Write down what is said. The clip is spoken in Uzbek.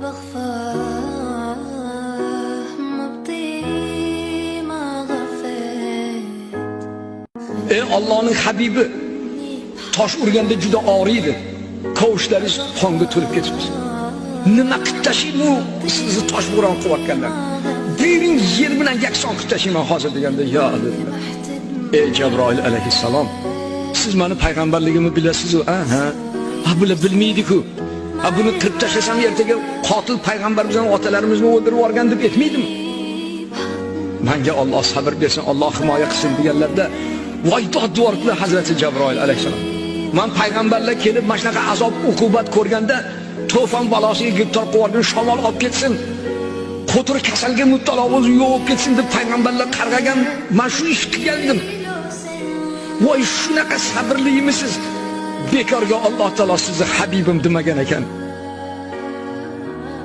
بغفى ما بطيء ما غفيت. Ey Allohning habibi, tosh urganda juda og'riydi. Kovushlaringiz qonga to'lib ketibdi. Nima qilib tashlaymi sizni tosh bo'ron qilayotganlar? Bering yer bilan yakson qilib tashlayman hozir deganda, yo dedilar. Ey Jabroil alayhissalom, siz meni payg'ambarligimni bilasiz-ku, ha? Ha, bular bilmaydi-ku. Ha, buni qirib tashlasam ertaga qotil payg'ambar bizning otalarimizni o'ldirib yuborgan deb aytmaydimi? Menga Alloh sabr bersin, Alloh himoya qilsin deganlarda voy dod deyordilar Hazrati Jabroil alayhissalom. Man payg'ambarlar kelib mana shunaqa azob uqubat ko'rganda to'fon balosiga giribtor qilib yuborgan shamol olib ketsin, qo'tir kasalga mubtalo bo'lib yo'q ketsin deb payg'ambarlar qarg'agan, man shu ish qilgandim. Voy shunaqa sabrlimisiz? Bekorga Alloh taolo sizni habibim demagan ekan.